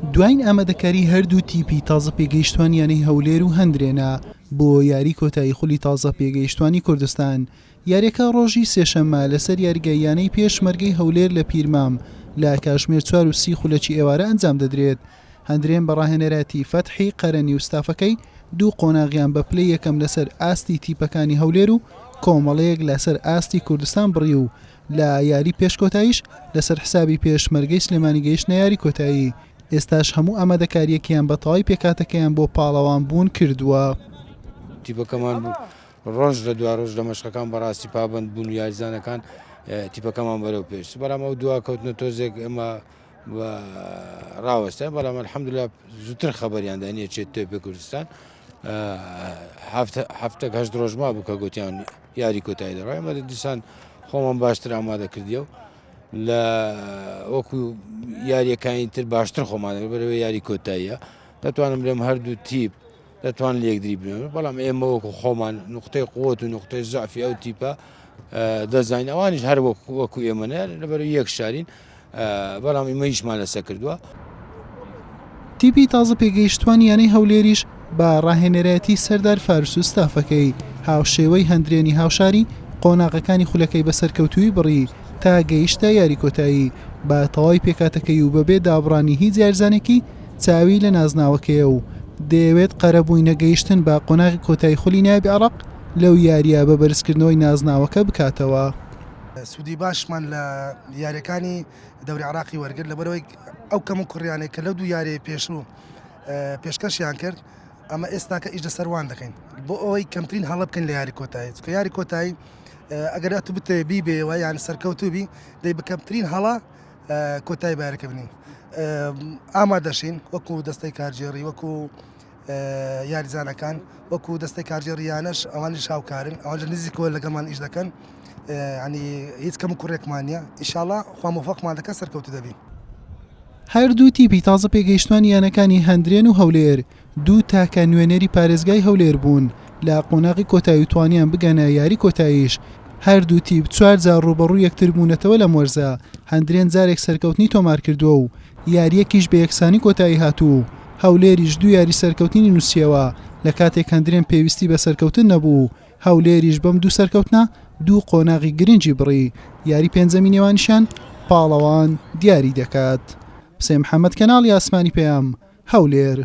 دواین ئامادەکاری هەردوو تیپی تازە پێگەیشتوانی یانەی هەولێر و هەندرێنە بۆ یاری کۆتایی خولی تازە پێگەیشتوانی کوردستان یاریەکە ڕۆژی سێشەممە لەسەر یاریگای یانەی پێشمەرگەی هەولێر لە پیرمام لە کاژمێر چوار و سی خولەکی ئێوارە ئەنجام دەدرێت. هەندرێن بە ڕاهێنەرایەتی فەتحی قەرەنی و ستافەکەی دوو قۆناغیان بە پلەی یەکەم لەسەر ئاستی تیپەکانی هەولێر و کۆمەڵەیەک لەسەر ئاستی کوردستان بڕی و لە یاری پێش کۆتاییش لەسەر حسابی پێشمەرگەی سلێمانی گەیشتنە یاری کۆتایی، ئێستاش هەموو ئامادەکارییەکیان بە تەواوی پێکهاتەکەیان بۆ پاڵەوان بوون کردووە. تیپەکەمان ڕۆژ لە دوا ڕۆژ لە مەشقەکان بەڕاستی پابەند بوون و یاریزانەکان تیپەکەمان بەرەو پێش بەڵام ئەو دوا کەوتنە تۆزێک ئێمە ڕاوەستای بەڵام الحەمدلله زووتر خەبەریان دانیە چێت تۆپی کوردستان هەفتەک هەشت ڕۆژ ما بوو کە گوتیان یاری کۆتایی دەڕای ئەمە دیسان خۆمان باشتر ئامادە کردیە و لە وەکو یاریەکانی تر باشتر خۆمان بەرەوە یاری کۆتاییە دەتوانم لەم هەردوو تیپ دەتوان لەیەکدری بنەوە بەڵام ئێمە وەکو خۆمان نقطەی قوت و نقطەی زعفی ئەو تیپە دەزانین ئەوانیش هەر وەکو ئێمە لەبەر یەک شارین بەڵام ئیمە ئیشمان لەسەر کردووە. تیپی تازە پێگەیشتوانی یانەی هەولێریش بە ڕاهێنەرایەتی سەردار فارس و ستافەکەی، هاوشێوەی هەندرێنی هاوشاری، قۆناغەکانی خولەکەی بە سەرکەوتوویی بڕی تا گەیشتە یاری کۆتایی، بە تەواوی پێکهاتەکەی و بەبێ دابڕانی هیچ یاریزانێکی چاوی لە نازناوەکەیە و دەیەوێت قەرەبووی نەگەیشتن بە قۆناغی کۆتایی خولی نایابی عێراق لەو یارییە بە بەرزکردنەوەی نازناوەکە بکاتەوە. سوودی باشمان لە یاریەکانی دەوری عراقی وەرگرت لەبەرەوەی ئەو کەم و کوڕیانەی کە لەو دوو یاریەی پێشوو پێشکەشیان کرد ئەمە ئێستاکە ئیش لەسەر وان دەکەین بۆ ئەوەی کەمترین هەڵە بکەین لە یاری کۆتایی چونکە یاری کۆتایی ئەگەر ئەتو بتەوێ بیبێەوە یان سەرکەوتوو بی دەی بکەمترین هەڵە کۆتایی بارەکە بنین ئامادەشین وەکو دەستەی کارگێڕی وەکو یاریزانەکان وەکو دەستەی کارگێڕی یانەش ئەوانیش هاوکارن ئەوان لە نزیکەوە لەگەڵمان ئیش دەکەن ینی هیچ کەم و کوڕێکمان نییە ئیشاڵا خوا مۆفەقمان دەکات سەرکەوتو دەبین. هەردوو تیپی تازە پێگەیشتوانی یانەکانی هەندرێن و هەولێر دوو تاکە نوێنەری پارێزگای هەولێر بوون لە قۆناغی کۆتایی و توانیان بگەنە یاری کۆتاییش، هەردوو تیپ چوار جار ڕووبەڕووی یەکتر بوونەتەوە لەم وەرزە، هەندرێن جارێک سەرکەوتنی تۆمارکردووە و یارییەکیش بە یەکسانی کۆتایی هات و هەولێریش دوو یاری سەرکەوتنی نووسیەوە، لە کاتێک هەندرێن پێویستی بە سەرکەوتن نەبوو و هەولێریش بەم دوو سەرکەوتنە دوو قۆناغی گرنگی بڕی، یاری پێنجەمی نێوانیشیان پاڵەوان دیاری دەکات. حوسێن محەمەد، کەناڵی ئاسمانی پەیام، هەولێر.